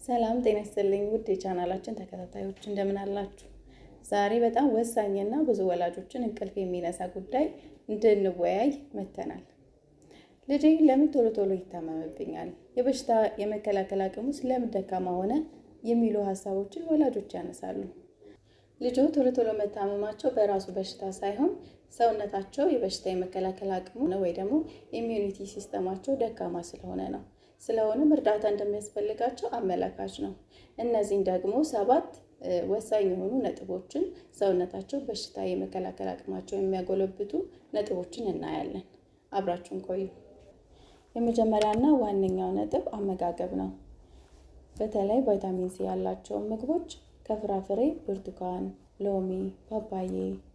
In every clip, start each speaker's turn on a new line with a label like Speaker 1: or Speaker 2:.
Speaker 1: ሰላም ጤና ይስጥልኝ ውድ የቻናላችን ተከታታዮች፣ እንደምን አላችሁ? ዛሬ በጣም ወሳኝና ብዙ ወላጆችን እንቅልፍ የሚነሳ ጉዳይ እንድንወያይ መጥተናል። ልጄ ለምን ቶሎ ቶሎ ይታመምብኛል? የበሽታ የመከላከል አቅሙስ ለምን ደካማ ሆነ? የሚሉ ሀሳቦችን ወላጆች ያነሳሉ። ልጆ ቶሎ ቶሎ መታመማቸው በራሱ በሽታ ሳይሆን ሰውነታቸው የበሽታ የመከላከል አቅሙ ወይ ደግሞ immunity system ኣቸው ደካማ ስለሆነ ነው። ስለሆነም እርዳታ እንደሚያስፈልጋቸው አመላካች ነው። እነዚህን ደግሞ 7 ወሳኝ የሆኑ ነጥቦችን፣ ሰውነታቸው በሽታ የመከላከል አቅማቸው የሚያጎለብቱ ነጥቦችን እናያለን። አብራችሁን ቆዩ። የመጀመሪያና ዋነኛው ነጥብ አመጋገብ ነው። በተለይ ቫይታሚን ሲ ያላቸውን ምግቦች ከፍራፍሬ ብርቱካን፣ ሎሚ፣ ፓፓዬ፣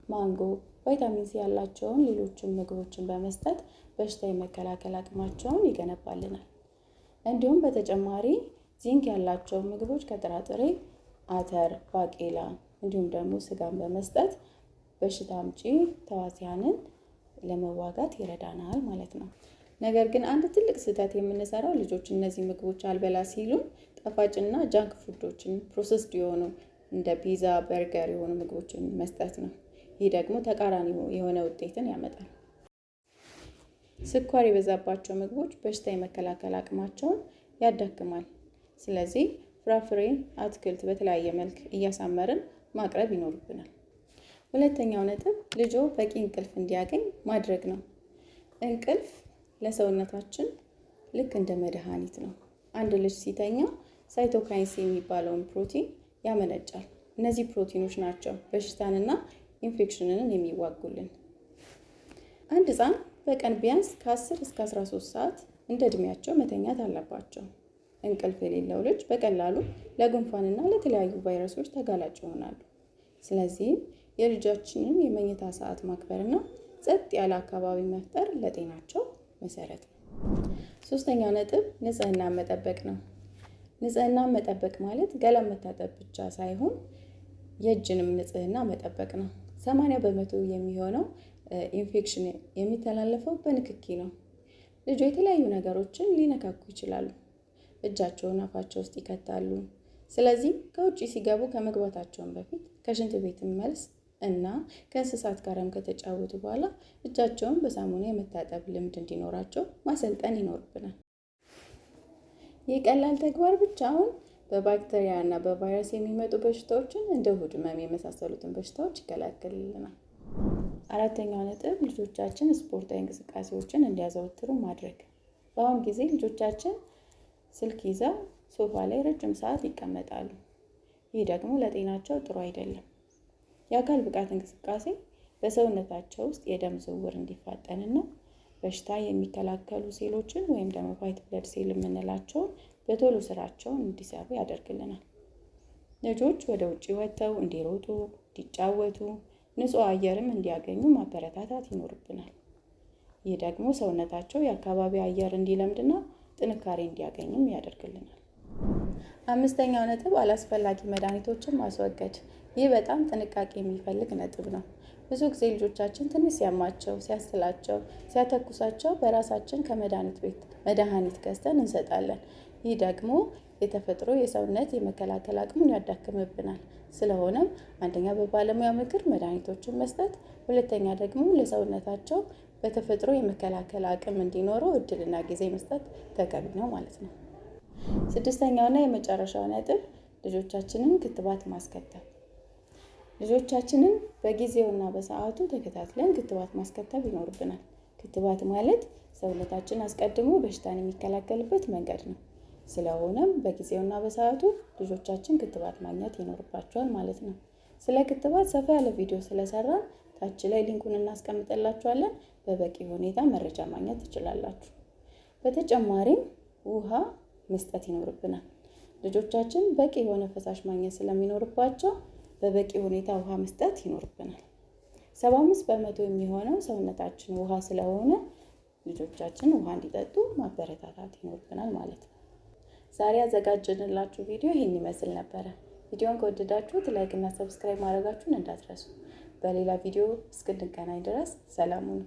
Speaker 1: ማንጎ፣ ቫይታሚን ሲ ያላቸውን ሌሎችን ምግቦችን በመስጠት በሽታ የመከላከል አቅማቸውን ይገነባልናል። እንዲሁም በተጨማሪ ዚንክ ያላቸውን ምግቦች ከጥራጥሬ አተር፣ ባቄላ እንዲሁም ደግሞ ስጋን በመስጠት በሽታ አምጪ ተዋሲያንን ለመዋጋት ይረዳናል ማለት ነው። ነገር ግን አንድ ትልቅ ስህተት የምንሰራው ልጆች እነዚህ ምግቦች አልበላ ሲሉን ጣፋጭና junk food ኦችን፣ processed የሆኑ እንደ ፒዛ፣ በርገር የሆኑ ምግቦችን መስጠት ነው። ይህ ደግሞ ተቃራኒ የሆነ ውጤትን ያመጣል። ስኳር የበዛባቸው ምግቦች በሽታ የመከላከል አቅማቸውን ያዳክማል። ስለዚህ ፍራፍሬ፣ አትክልት በተለያየ መልክ እያሳመርን ማቅረብ ይኖርብናል። ሁለተኛው ነጥብ ልጆ በቂ እንቅልፍ እንዲያገኝ ማድረግ ነው። እንቅልፍ ለሰውነታችን ልክ እንደ መድኃኒት ነው። አንድ ልጅ ሲተኛ cytokines የሚባለውን ፕሮቲን ያመነጫል። እነዚህ ፕሮቲኖች ናቸው በሽታንና ኢንፌክሽንን የሚዋጉልን። አንድ ህፃን በቀን ቢያንስ ከ10 እስከ 13 ሰዓት እንደ እድሜያቸው መተኛት አለባቸው። እንቅልፍ የሌለው ልጅ በቀላሉ ለጉንፋንና ለተለያዩ ቫይረሶች ተጋላጭ ይሆናሉ። ስለዚህም የልጃችንን የመኝታ ሰዓት ማክበርና ጸጥ ያለ አካባቢ መፍጠር ለጤናቸው መሰረት ነው። ሶስተኛው ነጥብ ንጽህና መጠበቅ ነው። ንጽህና መጠበቅ ማለት ገላ መታጠብ ብቻ ሳይሆን የእጅንም ንጽህና መጠበቅ ነው። 80% የሚሆነው ኢንፌክሽን የሚተላለፈው በንክኪ ነው። ልጆ የተለያዩ ነገሮችን ሊነካኩ ይችላሉ። እጃቸውን አፋቸው ውስጥ ይከታሉ። ስለዚህ ከውጭ ሲገቡ ከመግባታቸውን በፊት፣ ከሽንት ቤትም መልስ እና ከእንስሳት ጋርም ከተጫወቱ በኋላ እጃቸውን በሳሙና የመታጠብ ልምድ እንዲኖራቸው ማሰልጠን ይኖርብናል። ይህ ቀላል ተግባር ብቻውን በባክቴሪያ እና በቫይረስ የሚመጡ በሽታዎችን፣ እንደ ሆድ ህመም የመሳሰሉትን በሽታዎች ይከላከልልናል። አራተኛው ነጥብ ልጆቻችን ስፖርታዊ እንቅስቃሴዎችን እንዲያዘወትሩ ማድረግ። በአሁን ጊዜ ልጆቻችን ስልክ ይዘው ሶፋ ላይ ረጅም ሰዓት ይቀመጣሉ። ይህ ደግሞ ለጤናቸው ጥሩ አይደለም። የአካል ብቃት እንቅስቃሴ በሰውነታቸው ውስጥ የደም ዝውውር እንዲፋጠንና በሽታ የሚከላከሉ ሴሎችን ወይም ደግሞ white blood cell የምንላቸውን በቶሎ ስራቸውን እንዲሰሩ ያደርግልናል። ልጆች ወደ ውጭ ወጥተው እንዲሮጡ፣ እንዲጫወቱ፣ ንጹህ አየርም እንዲያገኙ ማበረታታት ይኖርብናል። ይህ ደግሞ ሰውነታቸው የአካባቢ አየር እንዲለምድና ጥንካሬ እንዲያገኝም ያደርግልናል። አምስተኛው ነጥብ አላስፈላጊ መድኃኒቶችን ማስወገድ። ይህ በጣም ጥንቃቄ የሚፈልግ ነጥብ ነው። ብዙ ጊዜ ልጆቻችን ትንሽ ሲያማቸው፣ ሲያስላቸው፣ ሲያተኩሳቸው በራሳችን ከመድኃኒት ቤት መድኃኒት ገዝተን እንሰጣለን። ይህ ደግሞ የተፈጥሮ የሰውነት የመከላከል አቅሙን ያዳክምብናል። ስለሆነም አንደኛ በባለሙያ ምክር መድኃኒቶችን መስጠት፣ ሁለተኛ ደግሞ ለሰውነታቸው በተፈጥሮ የመከላከል አቅም እንዲኖረው እድልና ጊዜ መስጠት ተገቢ ነው ማለት ነው። ስድስተኛውና የመጨረሻው ነጥብ ልጆቻችንን ክትባት ማስከተብ። ልጆቻችንን በጊዜውና በሰዓቱ ተከታትለን ክትባት ማስከተብ ይኖርብናል። ክትባት ማለት ሰውነታችን አስቀድሞ በሽታን የሚከላከልበት መንገድ ነው። ስለሆነም በጊዜውና በሰዓቱ ልጆቻችን ክትባት ማግኘት ይኖርባቸዋል ማለት ነው። ስለ ክትባት ሰፋ ያለ ቪዲዮ ስለሰራን ታች ላይ link ኡን እናስቀምጥላችኋለን። በበቂ ሁኔታ መረጃ ማግኘት ትችላላችሁ። በተጨማሪም ውሃ መስጠት ይኖርብናል። ልጆቻችን በቂ የሆነ ፈሳሽ ማግኘት ስለሚኖርባቸው በበቂ ሁኔታ ውሃ መስጠት ይኖርብናል። 75% የሚሆነው ሰውነታችን ውሃ ስለሆነ ልጆቻችን ውሃ እንዲጠጡ ማበረታታት ይኖርብናል ማለት ነው። ዛሬ ያዘጋጀንላችሁ ቪዲዮ ይህን ይመስል ነበረ። ቪዲዮን ከወደዳችሁት like እና subscribe ማድረጋችሁን እንዳትረሱ። በሌላ ቪዲዮ እስክንገናኝ ድረስ ሰላም ሁኑ።